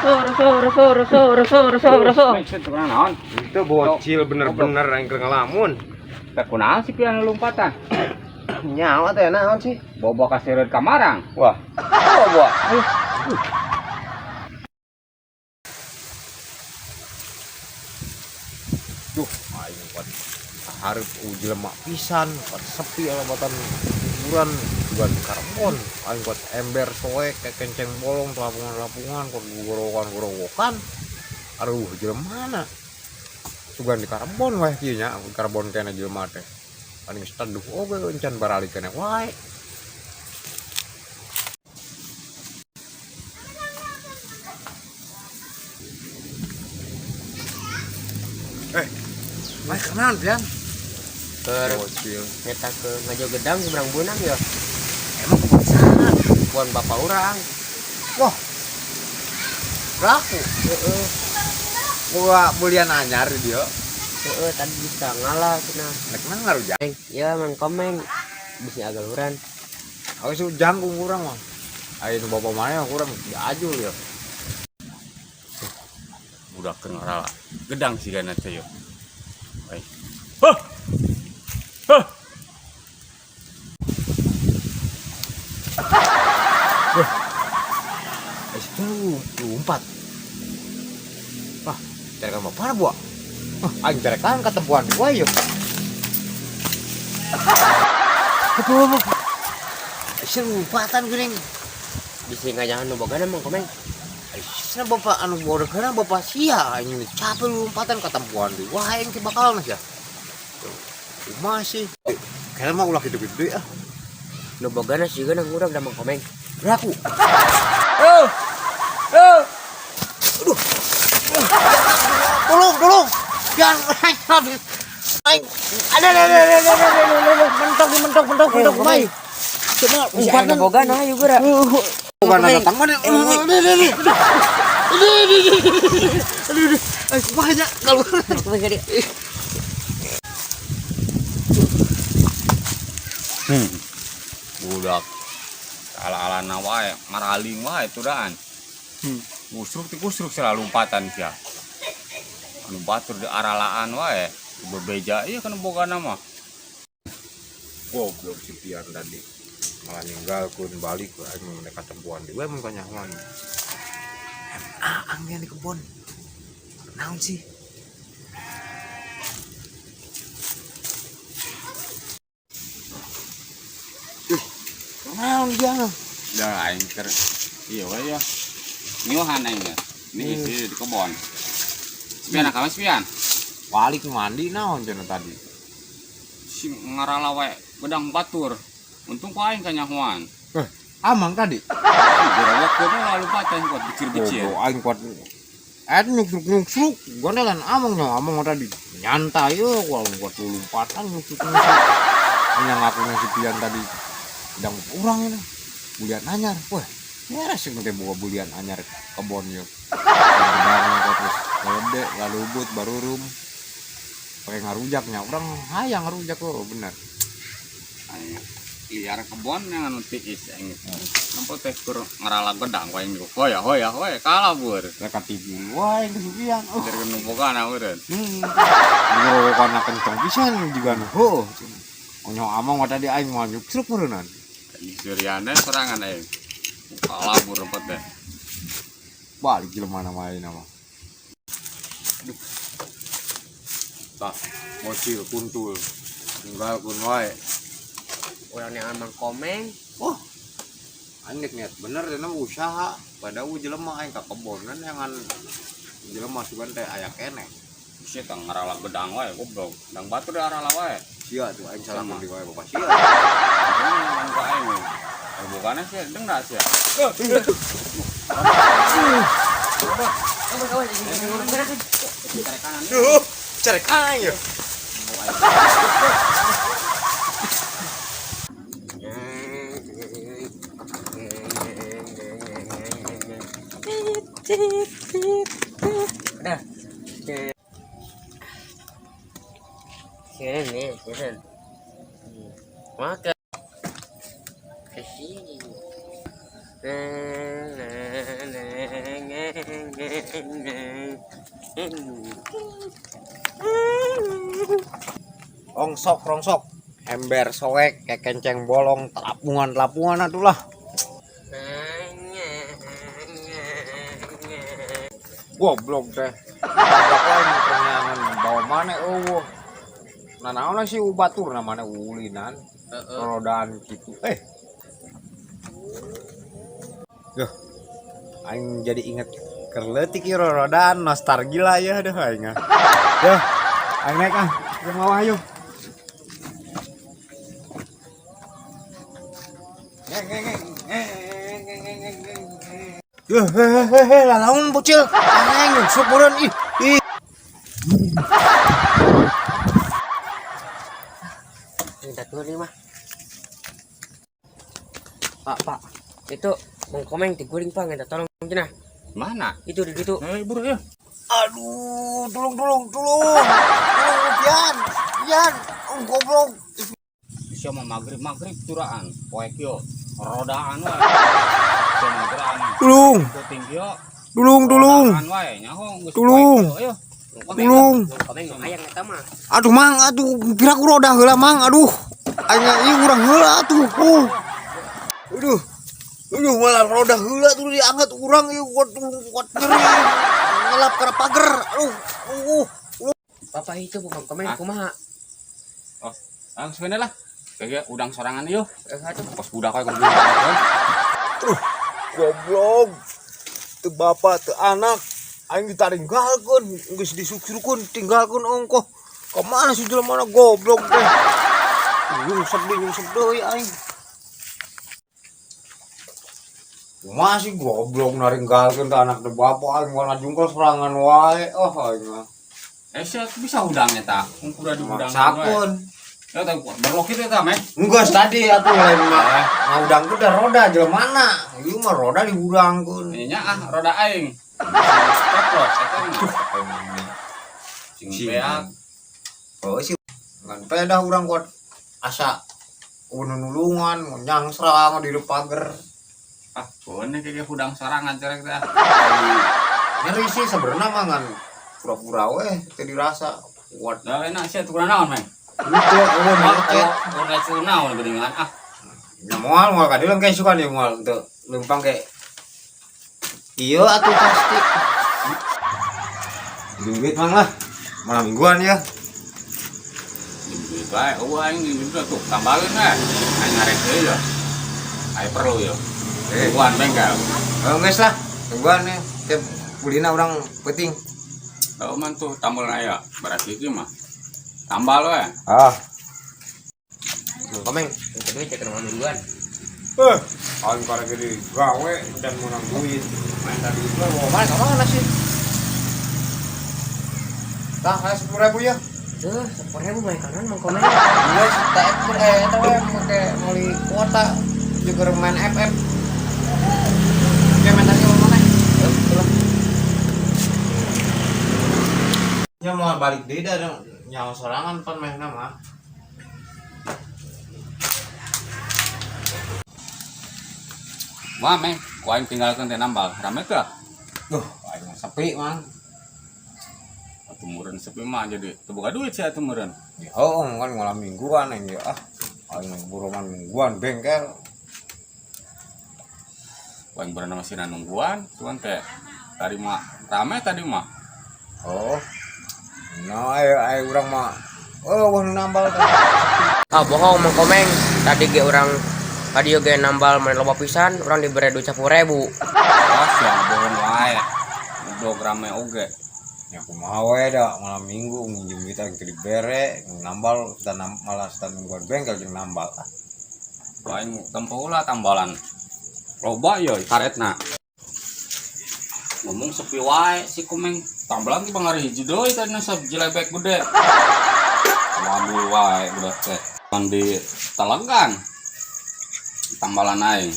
So so so so so so. Naon? Itu bocil bener-bener yang keur ngelamun. Teh kunaon sih pian lompatan? Nyawa teh naon sih? Bobo kaseureut ka marang. Wah. Bawa. Duh, aing kuat hareup jelema pisan, kuat sepi alabatan kuburan bukan karbon. Aing kuat ember soek kayak kenceng bolong lapungan-lapungan kuat gorowokan-gorowokan. Aduh, jelema mana? Sugan di karbon weh kieu nya, karbon kene jelema teh. Paling geus teduh oge encan baralik kene wae. Eh, Mas kenalan pian? Keur Bocil. nyeta ke ngajo gedang seberang bunang ya. Emang kebon sana? Buan bapak urang. Wah. Laku. Heeh. Gua bulian anyar di dia. Heeh, tadi bisa ngalah cenah. Nek mana ngarujak? Eh, ya mang komeng bisa agaluran. Aku sih jangkung kurang mah. Ayo nu bapak mana kurang diajul ya. Budak keur ngarala. Gedang sigana teh yo. Ai. Hah. Hah. Eh, situ lompat. Wah, carikan bapak mana buah? Wah, aing carikan ketempuan gua yuk. Aduh, sih lompatan geuning. Bisa ngajangan nu bogana mang komeng. Sina bapak anu bodoh bapak sia aing ini capek lompatan ketempuan di. Wah, aing ke bakal ya. Kumaha sih? Kayaknya mah ulah gitu-gitu ah. Nu bogana sigana urang da mang komeng. Beraku. Oh. Oh. Aduh. Tolong, tolong. Jangan aing. Aing. Ada ada. Mentok mentok mentok mentok mai. Coba Bisa nu bogana ayo geura. Bukan datang mana? Aduh, aduh, aduh. Aduh, aduh, aduh. Aduh, aduh. Kumaha nya kalau Komeng gede. Budak ala-alana wae, maraling wae tudaan. Usruk ti kusruk selalu lompatan sia. Anu batur di aralaan wae, bebeja ieu kan bogana mah. Goblok si Pian tadi. Malah ninggalkeun balik aing mun mereka tempuan di we mun kanyahoan. Ah, angin di kebon. Naon sih? Ih, naon dia? Dah aing keur ieu we ya. Ngiuhan aing ya. Ini isi di kebon. Sipian akawe sipian. Balik mandi naon cenah tadi. Si ngarala wae bedang batur. Untung ku aing kanyahoan. Eh, amang tadi. Gorowokeun lah lompatan kuat bicir-bicir. Bodoh aing kuat. Eh nyuksruk-nyuksruk, gondelan amang nya amang tadi nyantai yo kuat kuat lompatan nyuksruk-nyuksruk. Hanya ngakunya si Pian tadi sedang urang ini bulian anyar. Wah, beres sih nanti bawa bulian anyar kebon yo. Gedang terus gede lalu but baru rum. Pakai ngarujaknya orang hayang ngarujak kok bener. Aing liar kebon yang anu tiis aing. Nempo teh keur ngarala gedang wae aing hoya hoya hoya kalah bur. Lah katipu wae ke si Pian. Oh. Dari nu bogana eureun. Ngerokokana kenceng pisan juga nu. Heuh. Onyo amang mah tadi aing mah nyuksruk meureunnan. Suriana serangan aing. Kalah bur rempet deh. Balik jelema nama aing nama. Aduh. Tah, bocil kuntul. Ninggalkeun wae. Urang neangan mang komeng. Wah. Aing nek niat bener dina usaha. Pada u jelema aing ka kebonan jangan jelema sugan teh aya keneh. Sia tah ngarala gedang wae goblok. Gedang batur di arala wae. Sia tuh aing salah Sama. di wae bapak sia. Ini ka aing. Aing bogana sia deng da sia. Duh, carek aing ya. Udah. Sini, sini. Maka ke sini. Rongsok rongsok, ember soek kayak kenceng bolong, telapungan telapungan atuh lah. Goblok teh. Tabrak lain pernyangan bawa mana eueuh. Nah naon sih batur namanya ulinan. Rodaan gitu. Duh. Aing jadi inget keur leutik ieu rodaan nostalgia ya deh aing. Duh. Aing naik ah, ke bawah ayo. Hehehe, lalaun bocil. Aing nyungsep meureun ih. Ih. Minta dulu nih mah. Pak, Pak. Itu Mang Komeng diguling, Pak, minta tolong cenah. Mana? Itu di situ. Eh, buru ya. Aduh, tolong tolong tolong. Tolong Pian. Pian, oh, goblok. Sia mah magrib-magrib turaan, poek yo. Rodaan wae. Sia mah geraan. Tulung, Puting yo. tulung, tulung. Rodaan wae nyaho geus Tulung. poek yo, ayo. Tulung. Mang Komeng nu hayang eta mah. Aduh mang, aduh piraku roda heula mang, aduh. Aing ieu urang heula atuh. Oh. Aduh. Aduh malah roda heula tuh diangkat urang ieu kuat kuat nyeri. Ngelap kana pager. Aduh. Bapak itu Mang Komeng Ah. kumaha? Oh, langsung lah. Kayak udang sorangan yo. Aduh. Pos budak wae kudu udang. Aduh, goblok. Teu bapak teu anak aing ditaringgalkeun, geus disuksurkeun, tinggalkeun ongkoh. Kemana sih jelema mana goblok teh? Nyungsep deui, nyungsep deui aing. Masih goblok naringgalkeun teh anak teh bapak aing warna jungkol serangan wae. Oh aing mah. Eh, sia bisa udang eta. Ungkura di udang. Maksakeun. Ya teh berlok itu eta, Meh. Enggak tadi atuh lain mah. Ngudangkeun teh roda jelema Ieu mah roda dihudangkeun. Nya ah roda aing. Coplok eta mah. Sing beak. Oh sih ngan pedah urang kuat asa nulungan nyangsrang di pager. Ah, bener kayak udang sorangan cerek teh. Nyeri sih sebenarnya mah ngan pura-pura weh teu dirasa kuat. Lah enak sia tuh naon, Meh? Itu eueuh macet. Udah cukup naon geuningan ah. Ya moal moal ka dieu kayak suka nih moal teu leumpang kayak iya atuh pasti. Duit mang lah. Malam mingguan ya. Duit bae, eueuh aing duit tuh tambaheun we. Aing ngarek deui ya. Aing perlu ya. Tungguan bengkel. Oh, geus lah. Tungguan ya. Tiap kulina urang penting. Oh man tuh tambal aya, berarti itu mah. Tambal we. Ah. Mang Komeng, minta duit ya ke malam mingguan. Aing karek gede gawe dan menang duit. Main tadi itu mau mana ke mana sih? Tah, saya 10.000 ya. Tuh, 10.000 main kanan Mang Komeng. Iya, tak eta we make meuli kuota juga main FF. Ya main tadi mau mana? Betul lah. Ya mau balik deui da nyawa sorangan pan mehna mah. Wah, Meh, ku aing tinggalkeun teh nambal. Rame teu? Duh, aing mah sepi mang. Atuh meureun sepi mah jadi teu boga duit sia atuh meureun. Ya oh, kan malam mingguan aing ya ah. Aing buroman mingguan bengkel. Ku aing beurang masih nungguan, cuman teh tadi mah rame tadi mah. Oh. Nah, ayo ayo urang mah. Oh, wah nambal teh. Ah, bohong Mang Komeng. Tadi ge urang tadi ge nambal main loba pisan, urang dibere duit 10.000. Wah, sia bohong wae. Dog rame oge. Ya kumaha we da malam minggu nginjem duit aing teu dibere, nambal dan malah dan nungguan bengkel jeung nambal. Ah, Ku aing tempo lah tambalan. Loba yo karetna. Ngomong sepi wae si Komeng. Tambalan ge bangari hiji deui tadi jelebek gede. Waduh wae budak teh. Kan di telenggan. Tambalan aing.